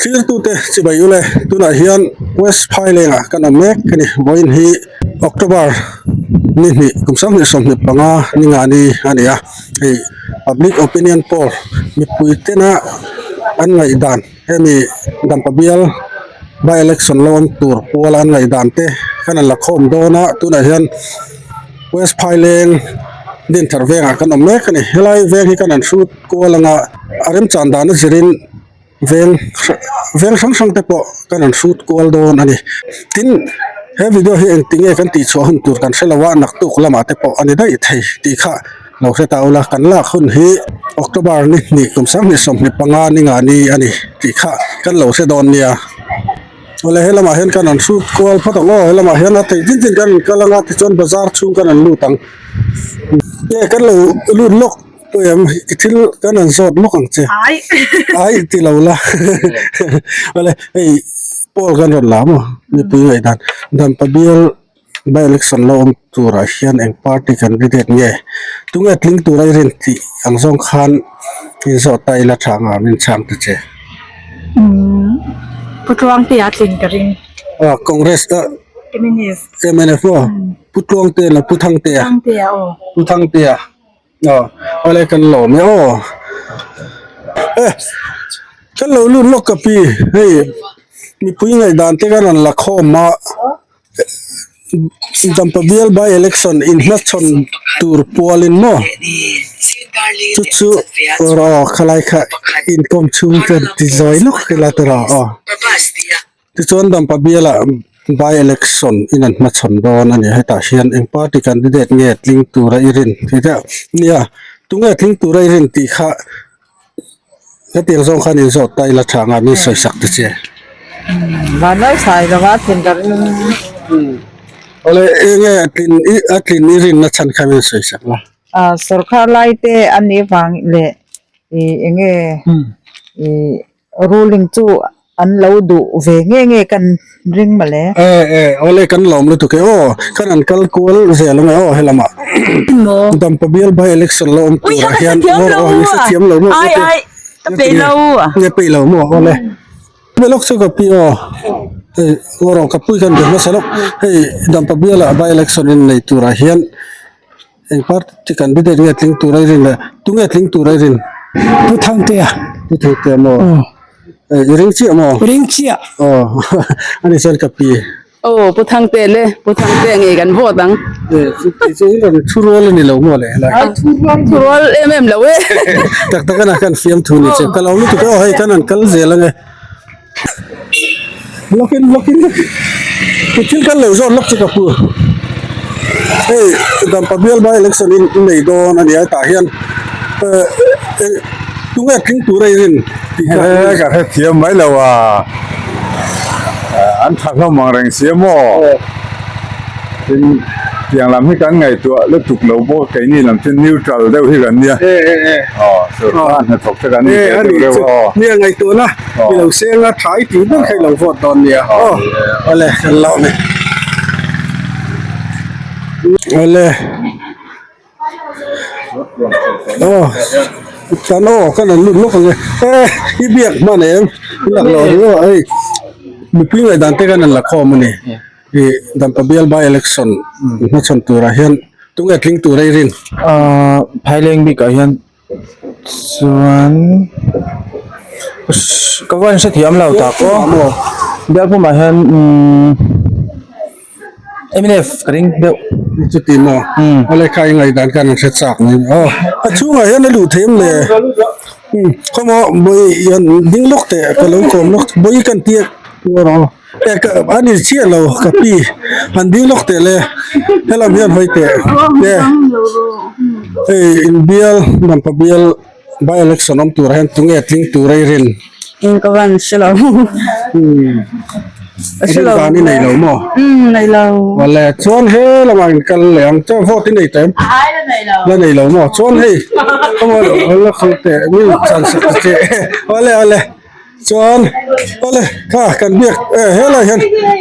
Thirtute chibai ule tunah hian West Phaileng ah kan awm mek a ni. Vawiin hi October ni hnih kum 2025 ni nga ni a ni a. Hei Public Opinion Poll mipui tena an ngaihdan hemi Dampa bial by election lo awm tur puala an ngaihdan te kan han la khawm dawn a. Tunah hian West Phaileng Dinthar vengah kan awm mek a ni. Helai veng hi kan han hrut kual anga a remchan dan a zirin veng veng hrang hrang te pawh kan han hrut kual dawn a ni. Tin, he video hi engti nge kan tihchhuah hun tur kan hre lo a, naktuk lamah te pawh a ni daih thei tih kha lo hre ta ula, kan lak hun hi October ni hnih kum 2025 ni nga ni a ni tih kha kan lo hre dawn nia. Awle he lamah hian kan han hrut kual phawt ang aw, he lamah hian a theih tin tin kan han kal anga tichuan bazar chhung kan han lut ang. Nge kan lo lut lawk. Em i thil kan han zawt lawk ang che. Ai. Ai ti lo la. Awle hei poll kan rawn la maw mipui ngaihdan Dampa bial by election lo awm turah hian eng party candidate nge tunge tling tura i rin tih ang zawng khan in zawh ta ila tha anga min chhang ta che. Umm Pu Tluangtea tling ka ring. Ah Congress ah. Mnf. Mnf maw Pu Tluangtea leh Pu Thangtea. Thangtea aw. Pu Thangtea. Aw awle kan lawm e aw eh kan lo lut lawk ka pi hei mipui ngaihdan te kan rawn la khawm a Dampa bial by election inhmachhawn tur pualin maw chu chu aw khalai kha inkawm chhung chuan ti zawi lawk ila tawh aw. Tichuan Dampa bialah by election in an hmachhawn dawn a ni. Hetah hian eng party candidate nge tling tura i rin tih deuh nia tunge tling tura i rin tih kha hetiang zawng khan inzawt ta ila tha anga min sawi sak ta che. Vanlai sai lova tlin ka ring. Awle enge a tlin i a tlin i rinna chhan kha min sawi sak la. Sorkar lai te a nih vang leh ih enge ih Ruling chu an lo duh ve nge nge kan ring mawle. E e awle kan lawm lutuk e aw kan an kal kual zel ange aw helamah Dampa bial by election lo awm turah hian aw i hrethiam lo maw ai ai ka peih lo nge peih lo maw awle be lawk chu ka pi aw hei aw rawh ka pui kan be hmasa lawk hei Dampa bialah by election in nei turah hian Eng party candidate nge tling tur a i rin le? Tunge tling tur a i rin? Pu Thangtea. Pu Thangtea maw? Aw. I ring chiah maw? Ring chiah. Aw ani chuan ka pi. Aw Pu Thangtea le, Pu Thangtea nge kan vote ang. Chuti chu i rawn thu rual a ni lo maw le helai. Ai thu rual thu rual em em lo e. Tak tak a na kan fiam thu ni che. Ka lo lutuk e aw hei kan han kal zel ange. Lawkin lawkin thil kan lo zawt lawk chu ka pu hei Dampa bial by election in nei dawn a ni a tah hian eh eh tunge tling tur a i rin tih kha He ka hrethiam mai lo a an tha hlawm ang reng si a maw tin tiang lam hi kan ngaihtuah lutuk lo bawk a keini lam chu neutral deuh hi kan nia aw sorkar hnathawk te kan ni ve deuh reuh a aw. Nia ngaihtuahna I lo seng a tha i tih ber kha i lo vote dawn nia aw awle kan lo ni awle aw kan aw kan an lut lawk ang e eh i biak hman em i lak loh ang aw hei mipui ngaihdan te khan an la khawm a ni ih Dampa bial by election hmachhawn turah hian tunge tling tur a i rin ah Phaileng bikah hian Chuan ka va inhrethiam lo tak aw bialpumah hian umm mnf ka ring deuh chuti maw awle kha i ngaihdan khan an hre chak mai aw a chhungah hian a luh theih em le khawmaw bawi hian ding lawk teh ka lo kawm lawk bawi kan tia rawh aw. A ni chiah lo ka pi han ding lawk teh le helam hian hawi teh te hei inbial Dampa bial by election awm turah hian tunge tling tur a i rin ka van hre lo rin dan i nei lo maw nei lo awle chuan he lamah in kal leh ang chuan vote i nei tawh em la nei lo maw chuan hei la kal teh mi chan sak ta che awle awle. Chuan awle kha kan biak eh helai hian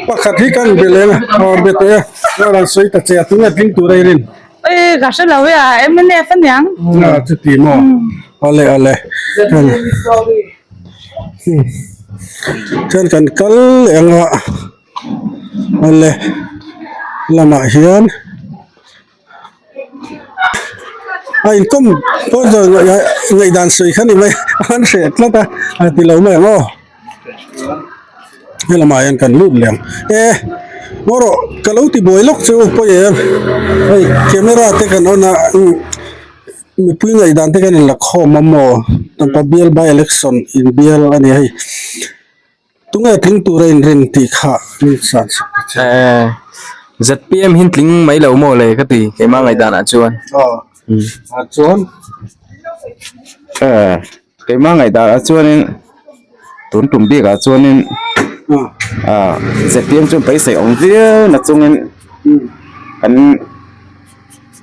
pakhat hi kan be leng a aw be tawh e chuan an sawi ta che a tunge tling tur a i rin. Ui ka hre lo e a mnf aniang. A chuti maw awle awle. Chuan kan kal leh ang a awle lamah hian a inkawm pawh ngaihdan sawi kha ni mai a an hreh tlat a a ti lo mai ang aw he lamah hian kan lut leh ang e maw rawh ka lo ti buai lawk chu pawi em hei camera te kan on a mipui ngaihdan te kan inla khawm a maw Dampa bial by election inbial a ni a hei. Tunge tling tura inrin tih kha min san sak ta che. Eh, ZPM hin tling mai lo maw le ka ti keimah ngaihdan ah chuan. Aw, ah chuan. Eh, keimah ngaihdan ah chuanin tun tum bik ah chuanin ah ZPM chuan beisei awm viau na chungin kan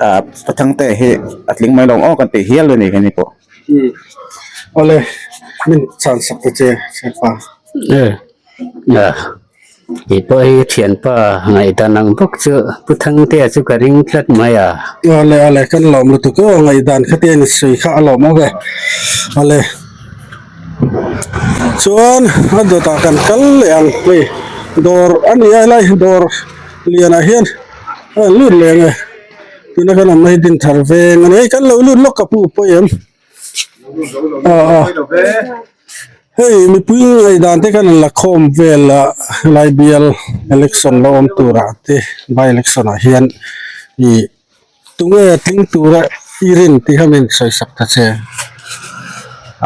ah Pathangte hi a tling mai lo aw kan tih hial a ni heni pawh. Awle min chhan sak ta che thianpa. E a tih pawh hi thianpa ngaihdan ang bawk chu Pu Thangtea chu ka ring tlat mai a. Awle awle kan lawm lutuk aw ngaihdan khatia in sawi kha a lawm awm e awle chuan a dawtah kan kal leh ang hei dawr a ni a helai dawr lianah hian a lut leh ang e. Tuna kan awmna hi Dinthar veng a ni. Hei kan lo lut lawk ka pu pawi em? Aw aw. Hei mipui ngaihdan te kan la khawm vel a helai bial election lo awm turah te by election ah hian ih tunge tling tura i rin tih kha min sawi sak ta che.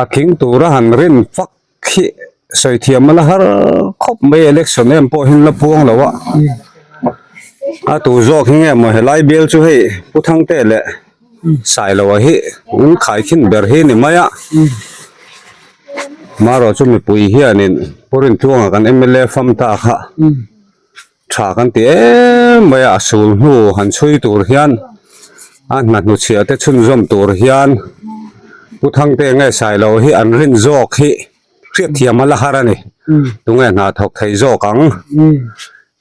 A tling tura han rin fak Khi sawi thiam a la har khawp mai election em pawh hi an la puang lo a a tu zawk hi nge maw helai bial chu hei Pu Thangte leh Sailoa hi an khaikhin ber hi ni mai a marawh chu mipui hianin Pu Rintluanga kan mla fam ta kha tha kan ti em mai a a sul hnu han chhui tur hian a hna hnuchhiah te chhunzawm tur hian Pu Thangte nge Sailo hi an rin zawk hi hriat thiam a la har a ni tunge hna thawk thei zawk ang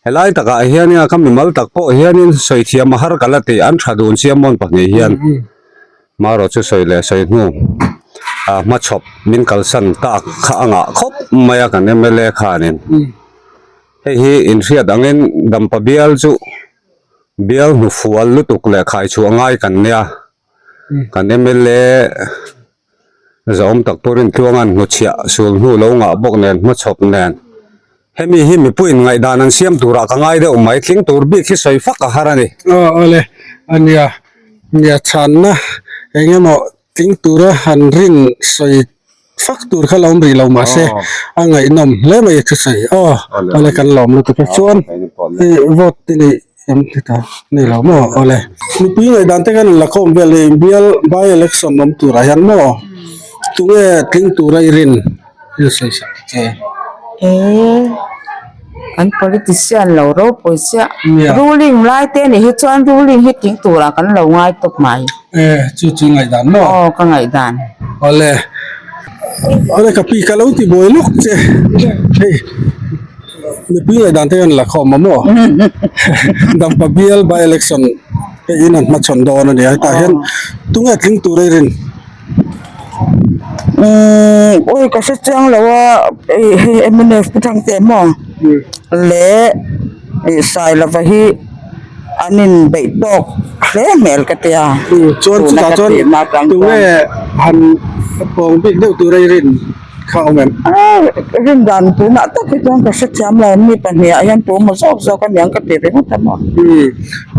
helai takah hian ka mimal tak pawh hianin sawi thiam a har ka la ti an tha dun chiam mawn pahnih hian marawh chu sawi leh sawi hnu ah hmachhawp min kalsan tak kha a ngah khawp mai a kan mla khanin. Hei hi inhriat angin Dampa bial chu bial hnufual lutuk leh khaichhuah ngai kan nia. Kan mla zahawm tak pawh Rintluanga'n hnuchhiah sul hnu lo ngah bawk nen hmachhawp nen hemi hi mipuiin ngaihdan an siam turah ka ngai deuh mai tling tur bik hi sawi fak a har a ni. Aw awle ania nia chhanna eng emaw Tling tura han rin sawi fak tur kha lo awm rih lo mahse a ngaihnawm hle mai a thusawi aw awle kan lawm lutuk a chuan hei vote te nei em ti ta nei lo maw awle mipui ngaihdan te kan la khawm vel hei bial by election awm turah hian maw tunge tling tura i rin i sawi sak ta che. Kan politician lo ropui chiah ruling lai te nih hi chuan ruling hi tling turah kan lo ngai tawp mai. E chu chu ngaihdan maw? Aw ka ngaihdan. Awle awle ka pi ka lo ti buai lawk che hei mipui ngaihdan te kan la khawm a maw Dampa bial by election hei in an hmachhawn dawn a nia hetah hian tunge tling tur a i rin? Umm awi ka hre chiang lo a hei mnf pu Thangte maw leh ih Sailova hi an in beih tawk hle hmel ka tia chuan chutah chuan tunge han pawng bik deuh tur a i rin kha awm em? A rin dan tunah tak hi chuan ka hre thiam lo mi pahnih ah hian tu emaw zawk zawk aniang ka ti ringawt a maw.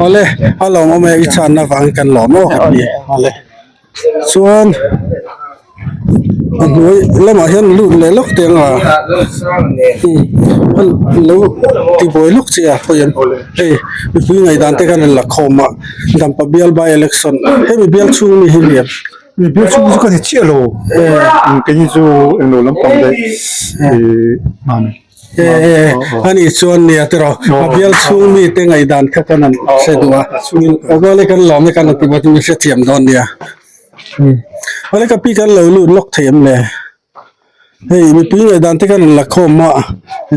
Awle a lawmawm e i chhanna vangin kan lawm aw ka ti awle. Chuan a hnuai lamah hian lut leh lawk teh ang a lo ti buai lawk che a pawi an hei mipui ngaihdan te khan an la khawm a Dampa bial by election hemi bial chhung mi hi lian mi bial chhung chu ka ni chiah lo keini chu englo lampang daih ih. Ani chuan nia tiraw a bial chhung mite ngaihdan kha kan han hre duh a awle kan lawm e kan han ti bawk in hrethiam dawn nia awle ka pi kan lo lut lawk thei em le hei mipui ngaihdan te kan han la khawm a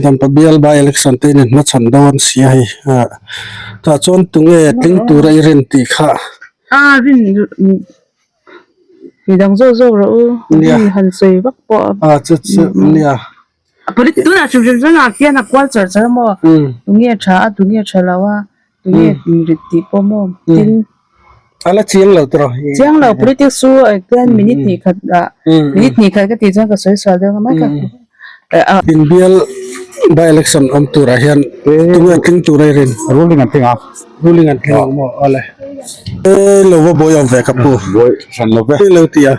dampa bial by election te in hmachhawn dawn sia hei tah chuan tunge tling tura i rin tih kha. Midang zawk zawk rawh u han sawi vak pawh a chu chu nia. Tunah hrim hrim chuan ah khian a kual char char a maw tunge tha a tunge tha lo a tunge rit tih pawh maw tin A la chiang lo tawh Chiang lo politics chu khian minute hnih khat ah minute hnih khat ka tih chuan ka sawi sual deuh a mai kha. Inbial by election awm turah hian tunge tling tur a i rin? Ruling an tling ang. Ruling an tling ang maw? Awle. E lo va buai awm ve ka pu. Buai hran lo ve. Hei lo ti a.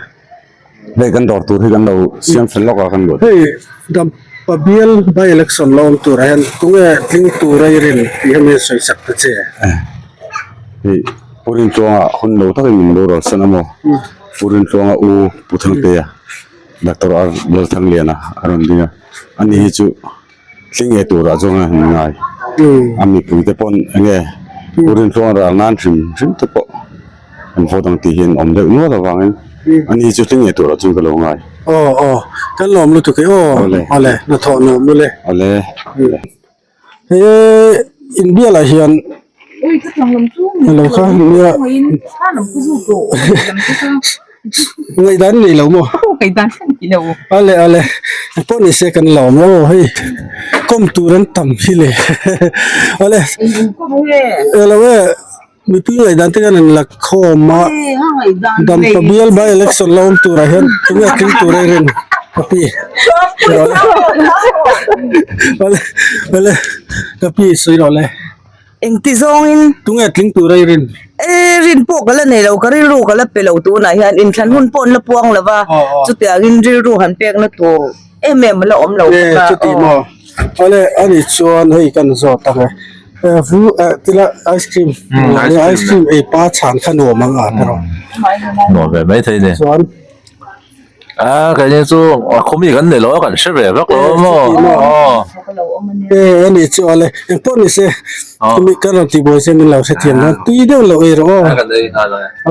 Hei kan dawr tur hi kan lo siam fel lawk a kan lut. Hei Dampa bial by election lo awm turah hian tunge tling tur a i rin tih hi min sawi sak ta che. Hei Pu Rintluanga hun lo takin min lo rawlsan a maw? Pu Rintluanga u Pu Thangtea. Doctor R Lalthangliana a rawn ding a, ani hi chu thli ngei turah chuan a han ngai. A mipui te pawn eng nge Pu Rinhluang ral nan hrim hrim te pawh an vote ang tih hi an awm deuh nual avangin ani hi chu thli ngei turah chuan ka lo ngai. Aw aw kan lawm lutuk e aw awle hnathawh nuam mawle. Awle. He inbialah hian alo kha nia ngaihdan nei lo maw ale ale pawh ni se kan lawm aw hei kawm tur an tam hi le ale elo e mipui ngaihdan te khan an la khawm a dampa bial by election la awm turah hian tunge tling tur a rin ka pi awle awle ka pi sawi rawh le Engti zawngin tunge tling tur a rin e rin pawh ka la nei lo ka rilru ka la pe lo tunah hian inthlan hun pawh an la puang lo va chutiangin rilru han pekna tur em em a la awm lo bawk a chuti maw awle ani chuan hei kan zawt ang e vu tila ice cream ice cream ei pa chhan kha nuam ang a erawh nuam ve mai thei ni chuan a keini chu a khaw mi kan nei lo a kan hre ve vak lo maw e ani chu awle engpawh ni se mi ka rawn tih buai che min lo hrethiam dawn tui deuh lo ei rawh aw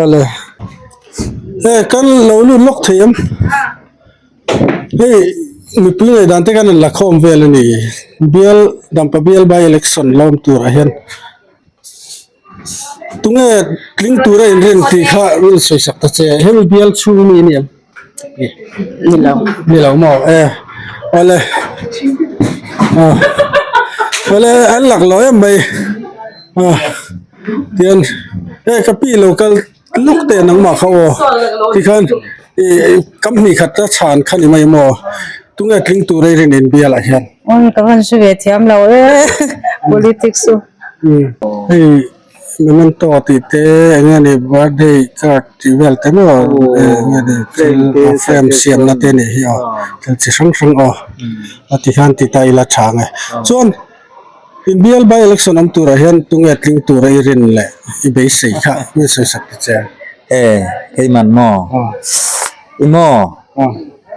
awle e kan lo lut lawk thei em. Hei mipui ngaih dan te khan an la khawm vel a ni bial dampa bial by election lawm turah hian tunge tling tura inrin tih kha min sawi sak ta che hemi bial chhung mi a ni ang ni lo ni lo maw e awle ah awle an lak lo em mai ah tian e ka pi lo kal. Luk teh nangmah kha aw tikhan ih kam hnih khat a chhan kha ni mai maw tunge tling tur a i rin in bial ah hian. Awi ka van hre ve thiam lo e politics chu. Hei memento tih te eng nge ni birthday card tih vel te maw eng nge ni thil frame siam na te nih hi aw thil chi hrang hrang aw a tikhan ti ta ila tha ang e chuan. Inbial by election awm turah hian tunge tling tura i rin leh i beisei kha min sawi sak ta che. E, keiman maw? I maw?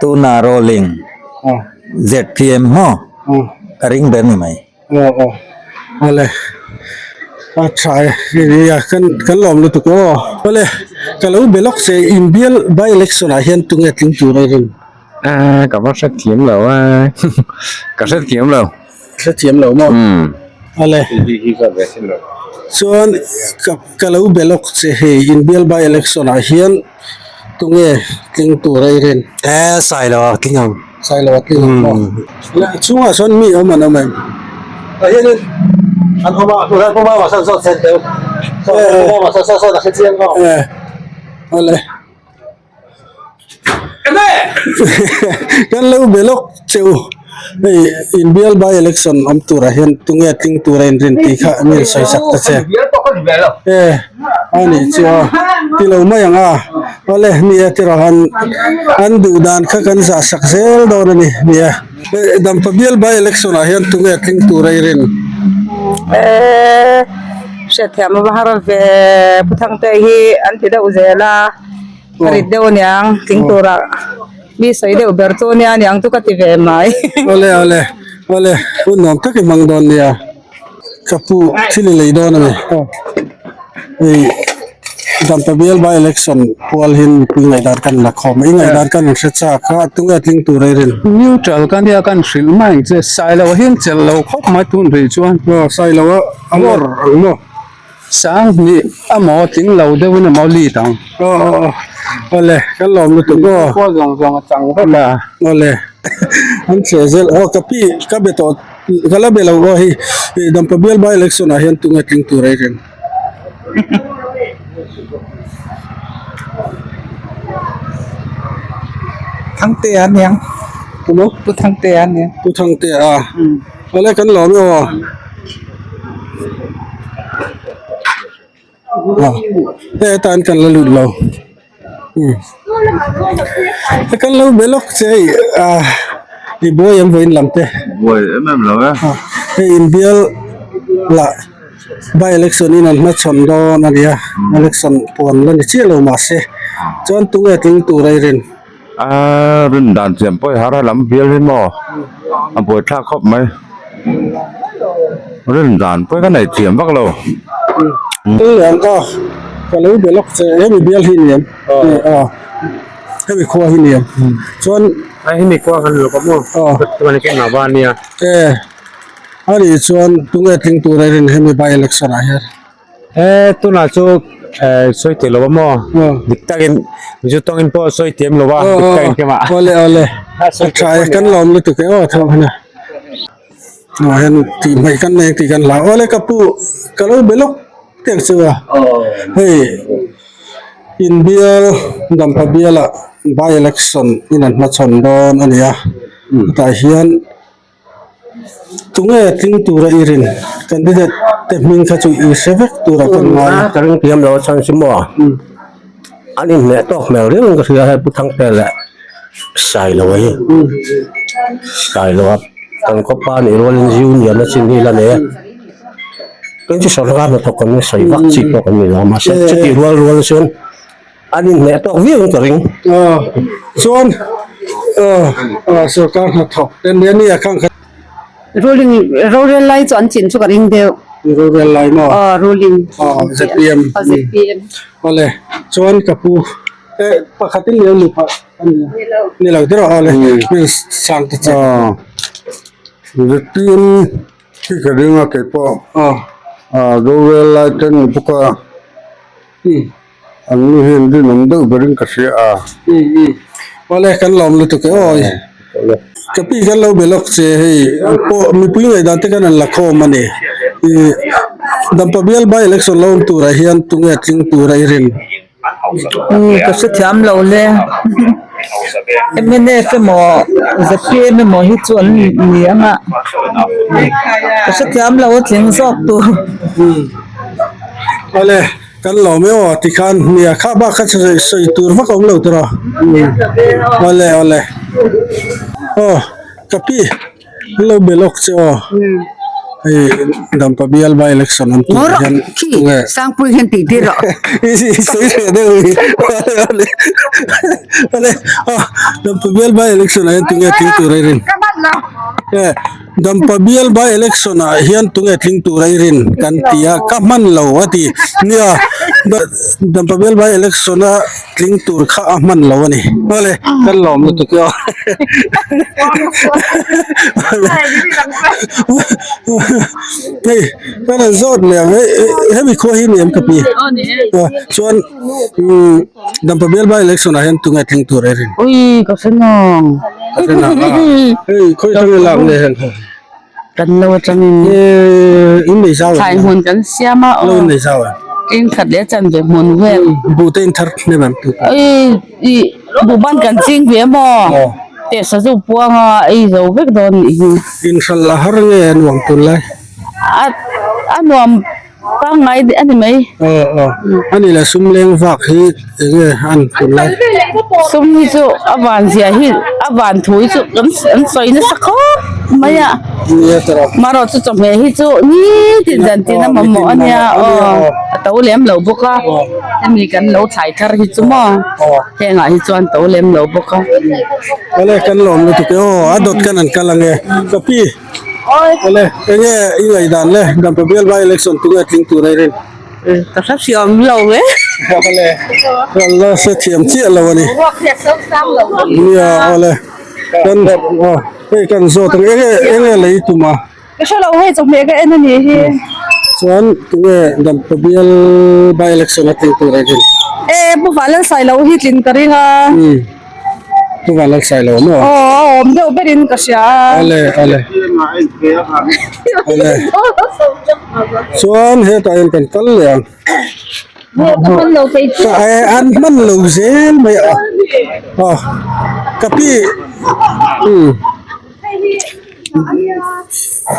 Tuna rolling ZPM maw? Ka ring ber ni mai. Aw aw awle a tha e nia kan kan lawm lutuk aw awle ka lo be lawk che inbial by election ah hian tunge tling tura i rin? A ka va hrethiam lo a ka hrethiam lo. Hrethiam lo maw? Ale. Chuan ka ka lo be lawk che hei inbial by election ah hian tunge tling tur a i rin? E Sailo a tling ang. Sailo a tling ang maw? Le a chhungah sawn mi awm an awm em? Tah hianin an awm a, tunah pawh mama sawn sawn sen deuh. Sawn mama sawn sawn sawn a hrechiang maw? E ale. Kan lo be lawk che u hei inbial by election awm turah hian tunge tling tura inrin tih kha min sawi sak ta che e a nih chu a ti lo mai ang a awle ni e tiraw an an duh dan kha kan zah sak zel dawn a ni ni e dampa bial by election ah hian tunge tling tura i rin. Hriatthiam a va har ve Pu Thangte hi an ti deuh zel a. Ka rit deuh aniang tling turah mi sawi deuh ber chu ania aniang chu ka ti ve mai. Awle awle awle hun nuam tak i hmang dawn nia ka pu thil i lei dawn ani hei Dampa bial by election pual hian mipui ngaihdan kan la khawm a i ngaihdan kan rawn hre chak a tunge tling tur ei rin. Neutral ka nia kan hrilh mai ang che Sailoa hian chelh lo khawp mai tun rih chuan. Aw Sailoa a ngawr ang maw. Sanghnih amaw tling lo deuhin amaw lead ang. Aw aw aw awle kan lawm lutuk aw. Khua zawng zawng a chang vek a. Awle. An che zel aw ka pi ka be tawh ka la be lo aw hei Dampa bial by election ah hian tunge tling tur ei reng. Thangtea aniang. Emaw? Pu Thangtea aniang. Pu Thangtea a. Awle kan lawm e aw. Hei atan kan la lut lo. Kan lo be lawk che hei ah i buai em vawiin lam te. Buai em em lo e. Hei inbial lah by election in an hmachhawn dawn a nia election puan la ni chiah lo mahse chuan tunge tling tur a i rin. A rin dan chian pawh i har a lam bial hi maw a buaithlak khawp mai rin dan pawh ka nei thiam vak lo. Lian ka ka lo be lawk che hemi bial hi ni em aw hemi khua hi ni em chuan hemi khua kan lawk a maw chuan ka engah va ania e ani chuan tunge tling tur a rin hemi by election ah hian. E tunah chu sawi thei lo a maw dik takin mizo tawngin pawh sawi thiam lo a dik takin kema awle awle a tha e kan lawm lutuk e aw thawk hna ah hian tih hmaih kan nei tih kan hlau awle ka pu ka lo be lawk teh chu a hei inbial dampa bialah by election in an hmachhawn dawn a ni a tah hian. Tunge tling tura i rin? Candidate te hming kha chu i hre vek tura kan ngai a. Ka ring thiam lo a chhan chu maw an inhmeh tawk hmel riau in ka hria hei Pu Thangte leh Sailoa hi Sailoa kan khawpa nih rualin Union a chin hi la nei a tin chu sawrkar hnathawk kan sawi vak chi pawh kan ni lo a mahse chutih rual rual chuan An inhmeh tawk viau in ka ring. Chuan sawrkar hnathawk te nia nia khang kha. Ruling rorel lai chu an chin chu ka ring deuh. Rorel lai maw? Aw ruling. Aw ZPM. Aw ZPM. Awle chuan ka pu e pakhat in liau nupa ani ni lo tir aw awle min sang te che. Aw ZPM hi ka ring a keipawh. Aw. Rorel lai te ni bawk a. An nu hian rinawm deuh berin ka hria a. Awle kan lawm lutuk e awi. Ka pi kan lo be lawk che hei pawh mipui ngaihdan te kan an la khawm a ni. Ih Dampa bial by election lo awm turah hian tunge tling tura i rin? Umm ka hrethiam lo le. Mnf emaw zpm emaw hi chu an ni ang a. Ka hrethiam lo a tling zawk tur. Awle. Kan lawm e aw tikhan nia kha bak kha chu sawi tur vak a awm lo tur a awle awle aw ka pi an lo be lawk che aw hei dampa bial by election an tur hian tunge sangpui hian tih tir rawh i sawi hreh deuh hi awle awle awle aw dampa bial by election ah hian tunge tling tur a i rin e. Dampa bial by election ah hian tunge tling tur a i rin kan ti a, ka hman lo a ti. Nia, Dampa bial by election a tling tur kha a hman lo a ni. Awle, kan lawm lutuk e aw. Hei, kan han zawt leh ang, hemi khua hi ni em ka pi? Chuan, Dampa bial by election ah hian tunge tling tur a i rin? Ui, ka hre nawng. Ka hre nawng a. Hei, khawi atang nge lak nge heng ho? Kan lo atangin. In nei zau em? Thlai hmun kan siam a. Lo in nei zau em? In khat leh chan ve hmun vel. Buh te in thar hnem em? Ui, i buh ban kan ching ve maw? Teh sazu puang a ei zo vek dawn nih hi. In hral a har nge a nuam tun lai? A a nuam. Pangngai a ni mai. Aw aw a ni le sum leng vak hi eng nge an tun lai. Sum hi chu a van zia hi a van thu hi chu kan an sawi nasa khawp mai a. Nia tawrh. Marawh chu chawhmeh hi chu nitin zan tin a mamawh a nia aw a to lem lo bawk a hemi kan lo thlai thar hi chu maw hengah hi chuan to lem lo bawk a. Awle kan lawm lutuk e aw a dawt kan an kal ang e ka pi. Awle, enge i ngaihdan le, Dampa bial by election tunge tling tur a i rin? Ka hre thiam lo e. Awle, ka la hre thiam chiah lo a ni. Nia, awle, kan aw hei kan zawt ang, enge enge lei tum a? Ka hre lo hei chawhmeh ka en a ni hi. Chuan tunge Dampa bial by election a tling tur a i rin? E, Pu Vanlalsailo hi tlin ka ring a. Pu Vanlalsailo maw? Aw a awm deuh berin ka hria a. Awle awle. Awle. Chuan hetah hian kan kal leh ang. Ka an hman lo zel mai a. Aw ka pi umm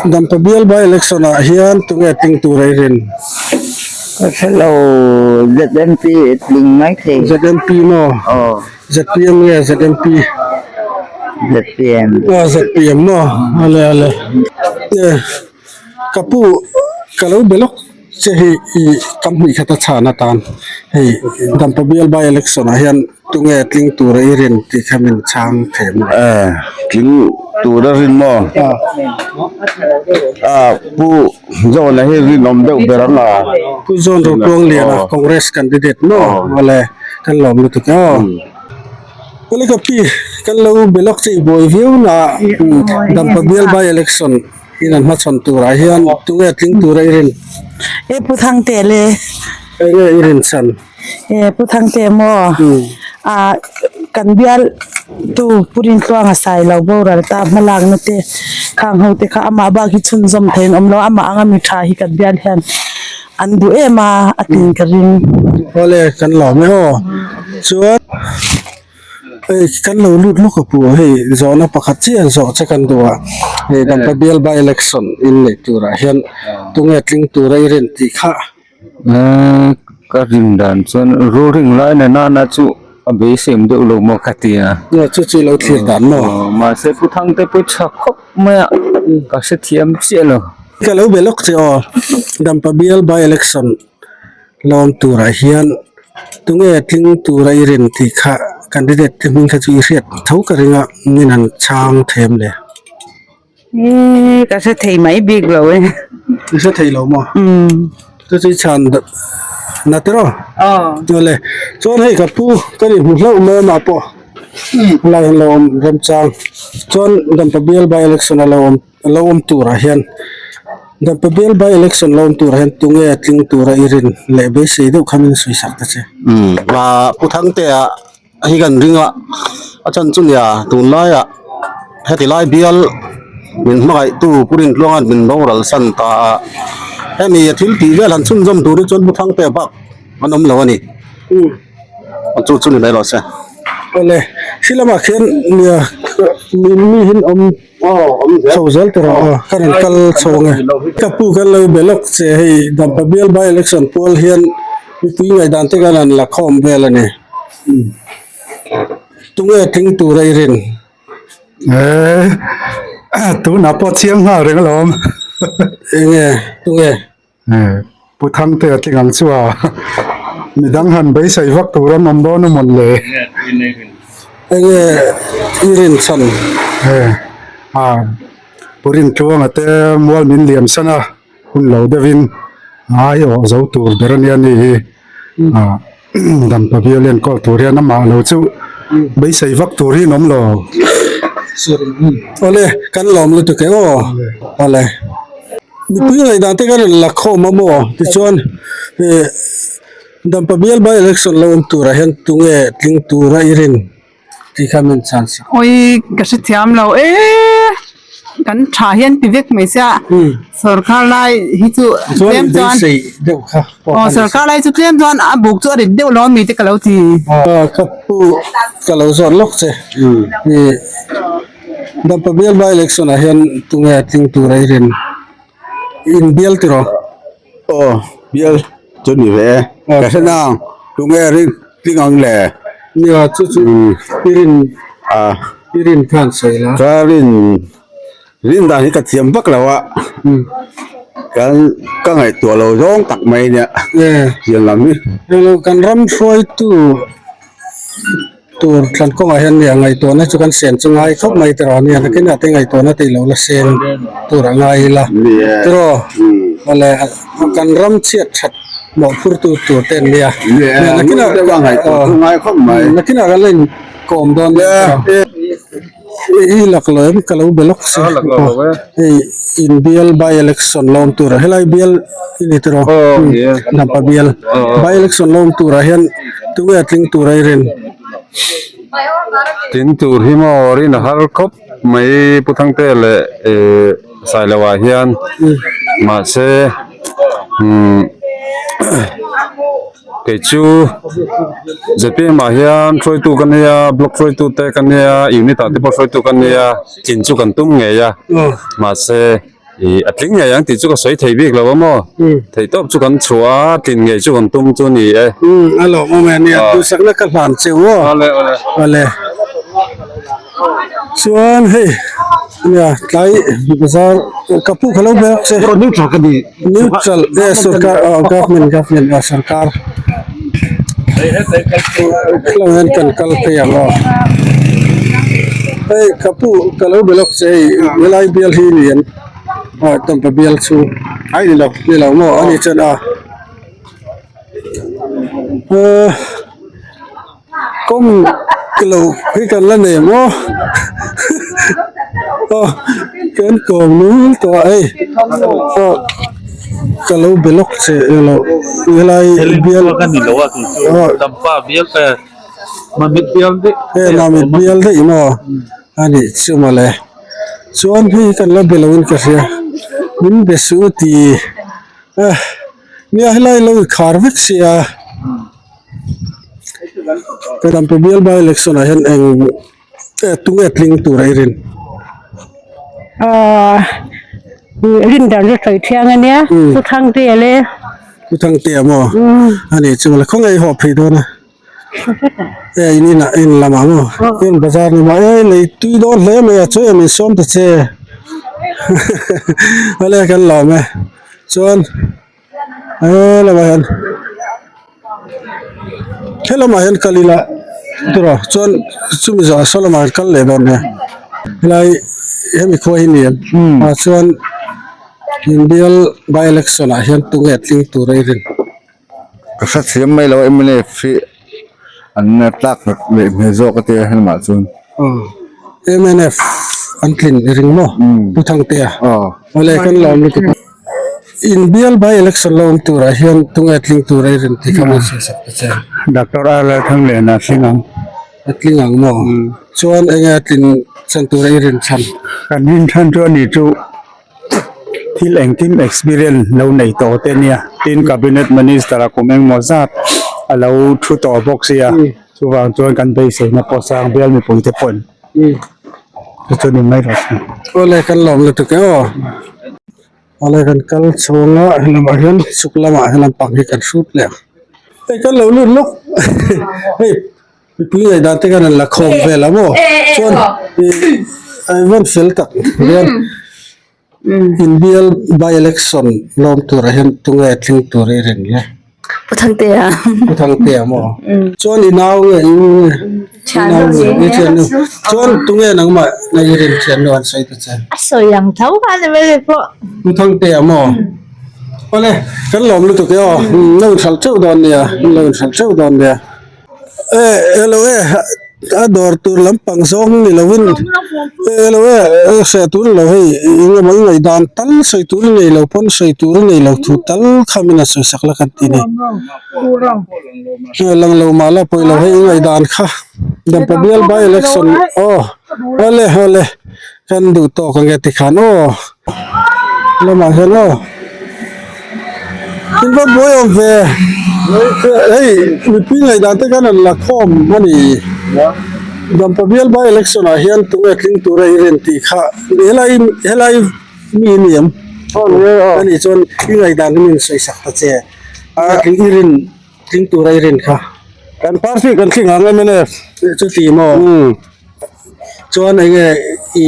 Dampa bial by election ah hian tunge tling tur a i rin? Ka hre lo ZMP tling mai thei. ZMP maw? Aw. ZPM nge ZMP? ZPM. Aw ZPM maw? Ale ale. Ka pu ka lo be lawk che hi i kam hnih khat a chhan atan hei Dampa bial by election ah hian tunge tling tura i rin tih kha min chhang thei maw? Eh tling tura rin maw? Ah Pu John-a hi rinawm deuh ber ang a. Pu John Ropuangliana Congress candidate maw? Awle kan lawm lutuk e aw. Awle ka pi kan lo be lawk che i buai viau na Dampa bial by election In an hmachhawn turah hian tunge tling tura i rin? E Pu Thangte le. Enge i rin chhan? E Pu Thangte maw? A kan bial tu Pu Rintluanga sai lo boral ta hmalakna te khang ho te kha amah bak hi chhunzawm thei an awm lo a, amah anga mi tha hi kan bial hian an duh em a, a tin ka ring. Awle kan lawm e aw. Chuan. Hei kan lo lut lawk a pu hei zawhna pakhat chiah zawh che kan duh a hei Dampa bial by election in neih turah hian tunge tling tura i rin tih kha. Eee ka rin dan chuan ruling lai na nana chu a beisem deuh lo maw ka ti a. Aw chu chu lo thlir dan maw. Mahse Pu Thangte pawh tha khawp mai a ka hrethiam chiah lo. Ka lo be lawk che aw Dampa bial by election Lawm turah hian tunge tling tura i rin tih kha candidate te hming kha chu i hriat tho ka ring a min han chhang them le. Eee ka hre thei mai bik lo e. I hre thei lo maw? Umm. Chu chu i chhan na te rawh. Aw. Chuan le chuan hei ka pu ka rin hmu hlauh mai amah pawh helai hian lo awm remchang chuan Dampa bial by election a lo awm. Lo awm turah hian Dampa bial by election lo awm turah hian tunge tling tura i rin leh beisei deuh kha min sawi sak ta che. Umm a Pu Thangtea hi kan ring a, a chan chu nia tunlaiah heti lai bial min hmangaihtu Pu Rintluanga'n min boral san ta a, hemi a thil tih vel han chhunzawm tur hi chuan Pu Thangtea bak an awm lo a ni. Chu chu ni mai rawh se. Awle, hrilama khian nia mi mi hin awm. Chho zel tur a aw ka rawn kal chho ang e. Ka pu kan lo be lawk che hei Dampa bial by election pual hian mipui ngaihdan te kan han la khawm vel a ni. Tunge tling tur a i rin? Eee tunah pawh chiang nghal reng alawm. Enge tunge? Pu Thangtea tling ang chu a, midang han beisei vak tur an awm dawn a mawn le. Enge i rin chhan? A, Pu Rintluanga te mual min liam san a, hun lo deuhin ai awh zo tur ber a nia ni hi. Dampa bial enkawl tur hian amah lo chu beisei vak tur hi an awm lo. Awle, kan lawm lutuk e aw. Awle. Mipui ngaihdan te kan rawn la khawm a maw? Tichuan, eh, Dampa bial by election lo awm turah hian tunge tling tura i rin? Tih kha min chhan sak. Oi ka hrethiam lo e kan tha hian ti vek mai sia sorkar lai hi chu tlem chuan aw sorkar lai chu tlem chuan a buk chu a rit deuh lo ami te ka lo ti. Ka pu ka lo zawt lawk che i Dampa bial by election ah hian tunge tling tur a i rin in bial tiraw? Aw bial chu ni ve e ka hre nang tunge rin tling ang le. Nia chu chu i rin i rin khan sawi la. Ka rin rin dan hi ka thiam vak lo a kan ka ngaihtuah lo zawng tak mai nia thiam lam hi. Englo kan ram hruaitu Tur thlan kawngah hian nia ngaihtuahna chu kan siam chu ngai khawp mai tiraw nia nakinah te ngaihtuahna tih loh la seng tur a ngai ila tiraw awle kan ram chhiat that mawhphur tu tur te an nia nakinah nakinah kan la in kawm dawn nia tiraw i lak lo em ka lo be lawk se hei inbial by election lo awm turah helai bial i ni tiraw hnampa bial by election lo awm turah hian tunge a tling tur a i rin. Tin tur hi maw rin a har khawp mai Pu Thangtea leh eh Sailoa hian mahse umm kei chu zpm ah hian hruaitu ka nia block hruaitu te ka nia unit ah te pawh hruaitu ka nia tlin chu kan tum ngei a mahse. Ih a tling ngei ang tih chu ka sawi thei bik lo a maw? Theih tawp chu kan chhuah a, tlin ngei chu kan tum chu ni e. Umm a lawmawm e nia, duhsakna ka hlan che u aw. Awle awle. Awle. Chuan hei nia tlai bazar ka pu ka lo ber che. Neutral ka ni. Neutral e sorkar aw government government aw sorkar. Khilaiah hian kan kal phei ang aw. Hei ka pu ka lo be lawk che hei helai bial hi ni em ah tawmpa bial chu Ai ni lo. Ni lo maw ani chuan a ahh kawng lo hi kan la nei maw aw kan kawm nul tawh a hei aw. Ka lo be lawk che elo helai bial ka ni lo a tih chu Dampa bial eh Mamit bial daih eh Mamit bial daih maw a nih chu mawle chuan hei kan la be lo in ka hria min be suh ti eh nia helai lo inkhar vek sia ka Dampa bial by election ah hian eng Eh tunge tling tur a i rin? Ahh rin dan chu sawi thiang a nia Pu Thangtea le. Pu Thangtea maw? A nih chu mawle khawnge i haw phei dawn a? Eh in inah in lamah maw? In bazar ni maw? Eh lei tui dawn hle mai a chawi a min sawm ta che. Awle kan lawm e. Chuan. He lamah hian he lamah hian kal ila tawrh a chuan chumi zawhah saw lamah hian kal leh dawn nia helai hemi khua hi ni em ah chuan inbial by election ah hian tunge tling tur a i rin. Ka hrethiam mai lo mnf hi an tlak leh hmel zawk a tia helamah chuan. Mnf an tlin i ring maw Pu Thangtea awle kan lawm lutuk a. Inbial by election lo awm turah hian tunge tling tur a i rin tih kha min hrilh sak ta che. Doctor R Lalthangliana a tling ang. A tling ang maw? Chuan enge a tlin chhan tur a i rin chhan? Kan rin chhan chu ani chu thil engkim experience lo nei tawh te nia. Tin cabinet minister a kum engmaw zat a lo thu tawh bawk sia. Chuvang chuan kan beiseina pawh sang bial mipui te pawhin chu chu ni mai rawh se. Awle kan lawm lutuk e aw. Awle kan kal chhung a helamah hian chhuk lamah helam pang hi kan hrut leh ang. Hei kan lo lut lawk hei mipui ngaih dan te khan an la khawm vel a maw chuan ih a van fel tak hian inbial by election lawm turah hian tunge tling tur i rin le. Pu Thangtea. Pu Thangtea maw? Chuan i nau nge i u nge? Thiannu. I thiannu. Chuan tunge nangmah na i rin thiannu an sawi ta che? A sawi ang tho kha ni mai pawh. Pu Thangtea maw? Awle, kan lawm lutuk e aw. Lo inhralh teuh dawn nia, lo inhralh teuh dawn nia. E hello e a dawr tur lampang zawng ni lovin e hello e hreh tur ni lo hei eng emaw i ngaihdan tal sawi tur i nei lo pawn sawi tur i nei lo thu tal kha min a sawi sak la kan ti ni e lang lo mah la pawih lo hei i ngaihdan kha dampa bial by election aw awle awle kan duh tawk ang e tikhan aw lamah hian aw. In va buai awm ve hei mipui ngaihdan te khan an la khawm a ni Dampa bial by election ah hian tunge tling tura i rin tih kha helai helai mi i ni em a nih chuan i ngaihdan hi min sawi sak ta che tling i rin tling tura i rin kha kan party kan tling ang mnf chuti maw chuan enge i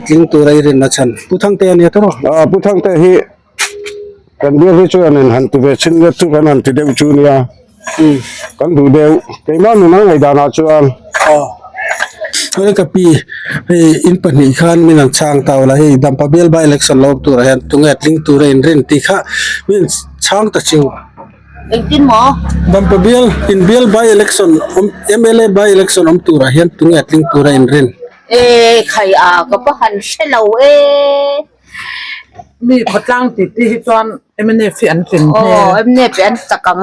tling tura i rin na chhan Pu Thangtea a nia tawh a Pu Thangtea hi. Kan bial hi chuan in han ti ve chin let chu kan han ti deuh chu nia kan duh deuh keimah nun ang ngaihdanah chuan. Aw chuan ka pi hei in pahnih khan min han chhang ta ula hei dampa bial by election lo awm turah hian tunge tling tura in rin tih kha min chhang ta chiu. Engtin maw? Dampa bial in bial by election awm mla by election awm turah hian tunge tling tura in rin. E khai a ka pa han hre lo e. Mi khawtlang tih te hi chuan mnf hi an tlin hmel. Aw mnf hi an chak ang.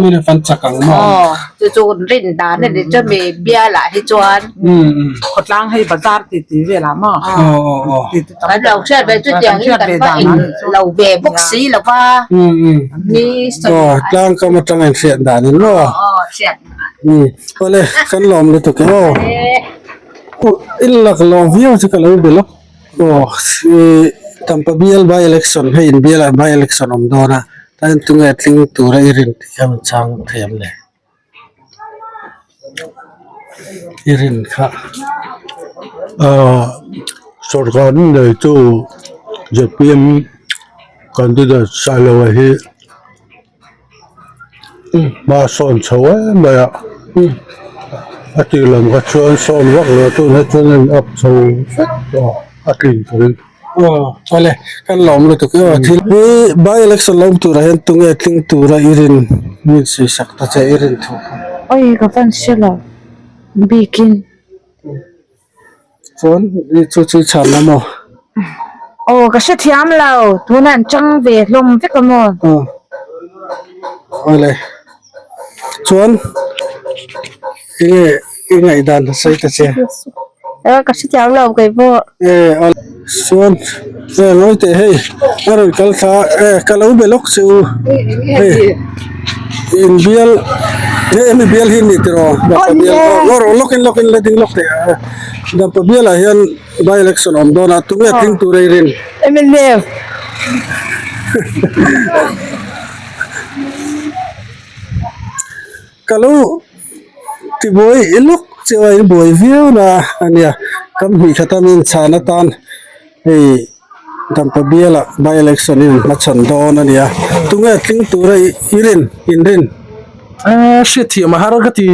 Mnf an chak ang maw? Aw chu chu rin dan a ni chu mi bial ah hi chuan. Khawtlang hei bazar tih tih vel ah maw? Kan lo hriat ve chu tiang in kan va in lo ve bawk si lo va. Mi sawi. Aw tlang kam atang in hriat dan in maw? Aw hriat. Awle kan lawm lutuk e aw. In lak lawm viau chu ka lo be lawk. Aw ih Tampa bial by election hei in bial ah by election awm dawn a tlai tunge tling tura i rin tih kha min chhang thei ang le i rin kha. Aaa sorkar nei tu zpm candidate Sailoa hi Hma sawn chho em mai a, a tih lam kha chuan sawn vak lo tun hi chuan a in up chho vek tawh a, a tlin ka ring. Aw awle kan lawm lutuk e aw thil hi by election lo awm turah hian tunge tling tura i rin min sawi sak ta che i rin thu kha. Oi ka van hre lo bikin. Chuan chu chu chhan la maw? Aw ka hrethiam lo tunah an chang ve hlawm vek a maw? Aw awle chuan enge i ngaihdan sawi ta che? Aw ka hrethiam lo kei pawh. E awle chuan e ngawi teh hei a rawn kal thla e ka lo be lawk che u hei inbial hei hemi bial hi ni tiraw Dampa bial aw rawh lawkin lawkin la ding lawk teh a Dampa bialah hian by election awm dawn a tunge tling tur a i rin mnf ka lo tibuai lawk che a in buai viau na ania kam hnih khat a min chhan atan hei. Dampa bialah by election in hmachhawn dawn a nia. Tunge tling tura i rin, in rin? Aaa hriatthiam a har ka ti.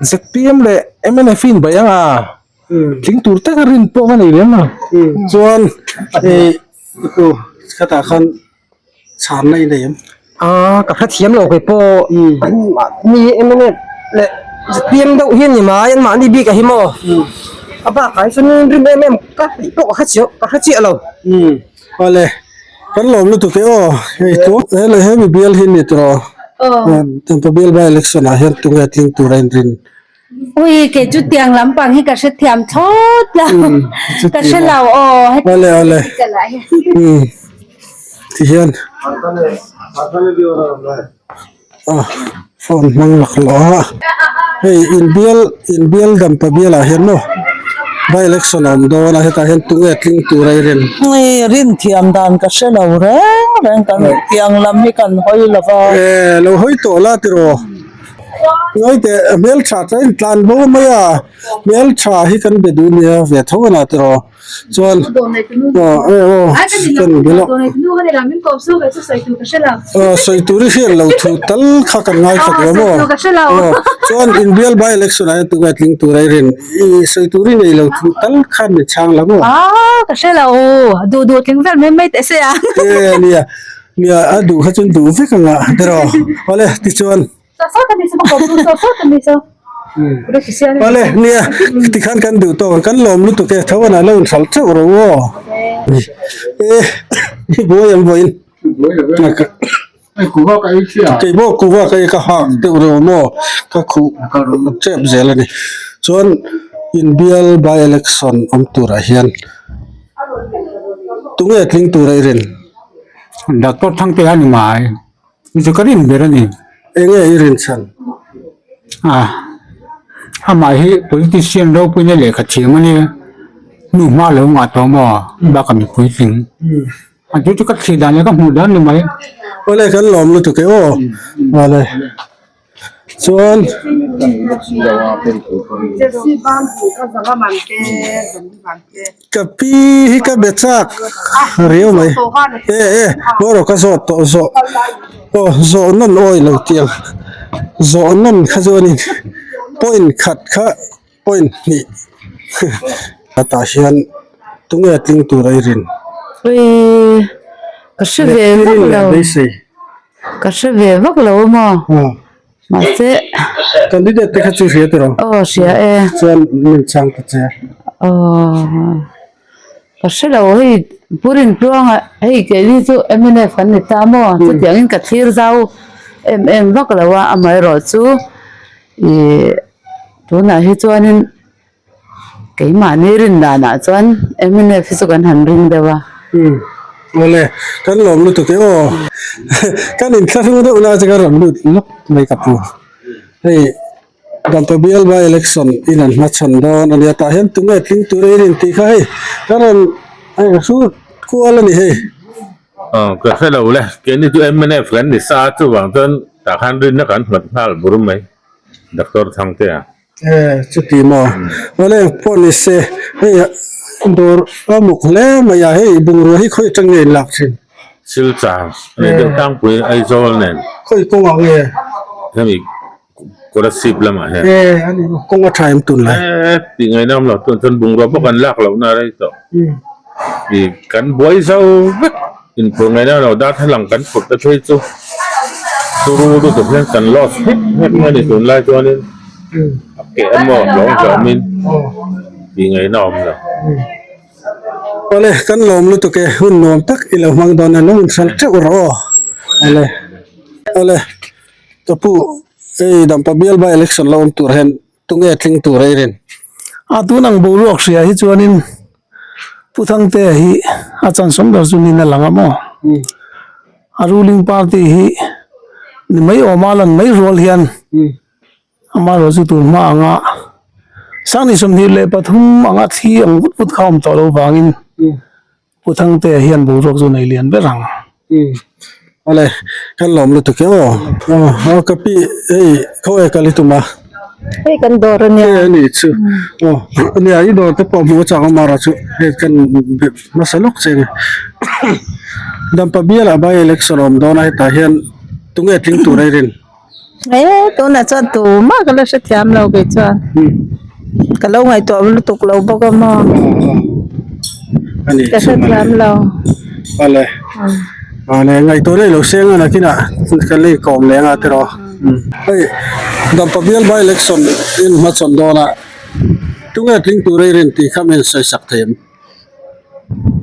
ZPM leh mnf in bai ang a, tling tur tak a rin pawh ka nei lem lo. Chuan i u khatah khan chhanna i nei em? Aaa ka hrethiam lo kei pawh mi mnf leh zpm deuh hi a ni mai an mahni bik a hi maw a bakah hi chuan rim em em ka tih pawh ka hre chiah ka hre chiah lo. Awle kan lawm lutuk e aw hei chu he hemi bial hi ni tawh Dampa bial by election ah hian tunge tling tur a inrin Ui kei chu tiang lampang hi ka hrethiam thlawt lo ka hre lo aw Awle awle ti hian phone hmang lak lawh a hei inbial inbial dampa bial ah hian maw by election a awm dawn a hetah hian tunge tling tur a i rin Ui rin thiam dan ka hre lo reng reng kan tiang lam hi kan hawi lo va. E lo hawi tawh la tiraw. Ngawi teh hmeltha chu a intlan bo mai a hmeltha hi kan be duh nia ve tho a na tiraw chuan aw e aw kan be lawk aw sawi tur i hriat lo thu tal kha kan ngaithla duh a maw aw chuan inbial by election ah hian tunge tling tur a i rin i sawi tur i nei lo thu tal kha min chhang la maw. Aw ka hre lo duh duh tling vel mai mai teh se a. E nia. Nia a duh kha chuan duh vek ang a tiraw awle tichuan awle nia tikhan kan duh tawk ang kan lawm lutuk e tho anah lo inhralh teuh rawh u aw e i buai ang vawiin kei pawh kuva ka ei ka hak deuh reuh maw ka khuh tep zel a ni chuan inbial by election awm turah hian tunge tling tura i rin. Doctor Thangte a ni mai. Ni chu ka rin ber a ni. Enge i rin chhan? A, amah hi politician ropuina lehkha thiam a nia. Hnu hma lo ngah tawh maw? Bakah mipui tling. A chu chu ka thlir dan leh ka hmuh dan ni mai. Awle kan lawm lutuk e aw. Awle. Chuan ka pi hi ka be chak riau mai e e maw rawh ka zawt tawh zawh aw zawh nawn awi lo tiang zawh nawn kha chuanin point khat kha point hnih tah hian tunge tling tur a i rin. Ka hre ve vak lo. Ka hre ve vak lo a maw? Mahse. Candidate te kha chu hria tiraw? Aw hria e. Chuan min chhang ta che. Aw. Ka hre lo hei Pu Rintluanga hei keini chu mnf kan ni ta maw chutiangin ka thlir zau em em vak lo a amaherawhchu ih tunah hi chuanin keimahni rin danah chuan mnf hi chu kan han ring deuh a. Awle kan lawm lutuk e aw kan inthlahrung deuh na chu ka rawn lut lawk mai ka pu hei. Dampa bial by election in an hmachhawn dawn a nia tah hian tunge tling tur a in intih kha hei ka rawn hei ka hrut kual a ni hei. Aw ka hre lo le keini chu mnf kan ni sa a chuvang chuan tah khan rinna kan nghat nghal bur mai Doctor Thangtea. E chuti maw awle pawh ni se hei dawr a muk hle mai a hei bungrua hi khawi atang nge in lak thin. Silchar a ni deuh tlangpui Aizawl nen. Khawi kawngah nge? Hemi Kolasib lamah hian. E a ni maw kawng a tha em tun lai? E tih ngaihna awm lo tun chuan bungrua pawh kan lak loh na rei tawh. I kan buai zo vek inphur ngaihna awm lo darthlalang kan phurh te phei chu turu lutuk hian kan loss vek vek mai a ni tunlai chuanin a keh emaw hlawm hlawmin tih ngaihna awm lo. Awle kan lawm lutuk e hun nuam tak i lo hmang dawn a lo inhral teuh rawh aw. Awle awle. Ka pu, hei Dampa bial by election la awm tur hian tunge tling tur ei rin? A tun ang boruak hria hi chuanin Pu Thangtea hi a chansawm ber chu niin a lang a maw? A ruling party hi ni mai awma lan mai rual hian amaherawh chu tun hma anga Sangni 23 anga thli ang vut vut kha a awm tawh lo vangin Pu Thangtea hian boruak chu nei lian ber ang. Umm awle kan lawm lutuk e aw. Aw ka pi hei khaw e kal i tum a. Hei kan dawr a nia. Hei a nih chu aw nia i dawr te pawh hmuh a chak awm a chu hei kan be hmasa lawk che a ni. Dampa bialah by election a awm dawn a hetah hian tunge tling tur ei rin? E tunah chuan tumah ka la hrethiam lo kei chuan ka lo ngaihtuah lutuk lo bawk a maw ka hrethiam lo. Awle awle ngaihtuah daih lo seng a nakinah ka lei kawm leh anga tiraw hei Dampa bial by election in hmachhawn dawn a tunge tling tur ei rin tih kha min sawi sak thei em?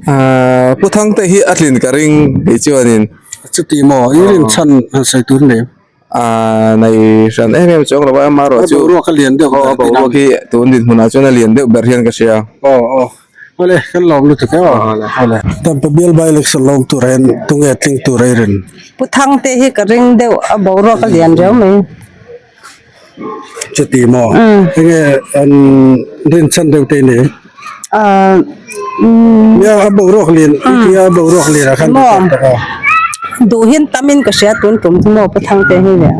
Ahh Pu Thangte hi a tlin ka ring kei chuanin. Chuti maw i rin chhan han sawi tur nei? Ahh nei hran em em chuang lo a amaherawh chu A boruak a lian deuh ber a boruak hi tun dinhmunah chuan a lian deuh ber hian ka hria. Aw aw awle kan lawm lutuk e aw awle. Dampa bial by election lawm tur hian tunge tling tur a i rin? Pu Thangte hi ka ring deuh a boruak a lian riau mai. Chuti maw? Enge an rinchhan deuh te ni? Nia a boruak lian tia a boruak lian ah khan Maw duh hian tamin ka hria tun tum chu maw Pu Thangte hi le.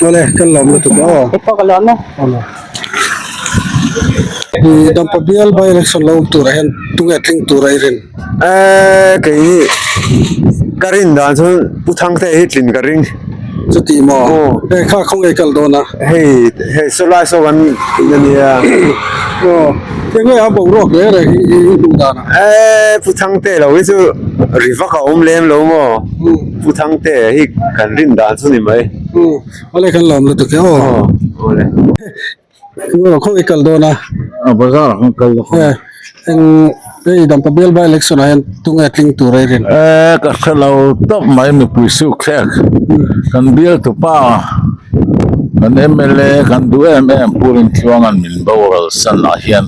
Awle kan lawm lutuk e aw. Kei pawh ka lawm e. Awle. Dampa bial by election lo awm turah hian tunge tling tura i rin? Eee kei ka rin dan chuan Pu Thangte hi tlin ka ring. Chuti maw? Hei kha khawnge kal dawn a? Hei hei saw lai saw kan in a nia. Aw enge a boruak reng reng hi i hmuh dan a? Eee Pu Thangte lo hi chu ri vak a awm lem lo maw? Pu Thangte hi kan rin dan chu ni mai. Awle kan lawm lutuk e aw. Awle. Aw khawnge kal dawn a? A bazar ah khan kal dawn. E eng hei Dampa bial by election ah hian tunge tling tur a i rin? E ka hre lo tawp mai mipui suk thlek kan bial tupa kan mla kan duh em em Pu Rintluanga'n min boral san ah hian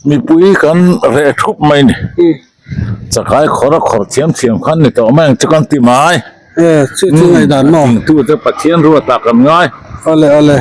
mipui kan reh thup mai ni. Chakai khawr a khawr thiam thiam khan ni tawh mai ang chu kan ti mai. E chu chu ngaihdan maw? Tute Pathian ruatah kan ngai. Awle awle.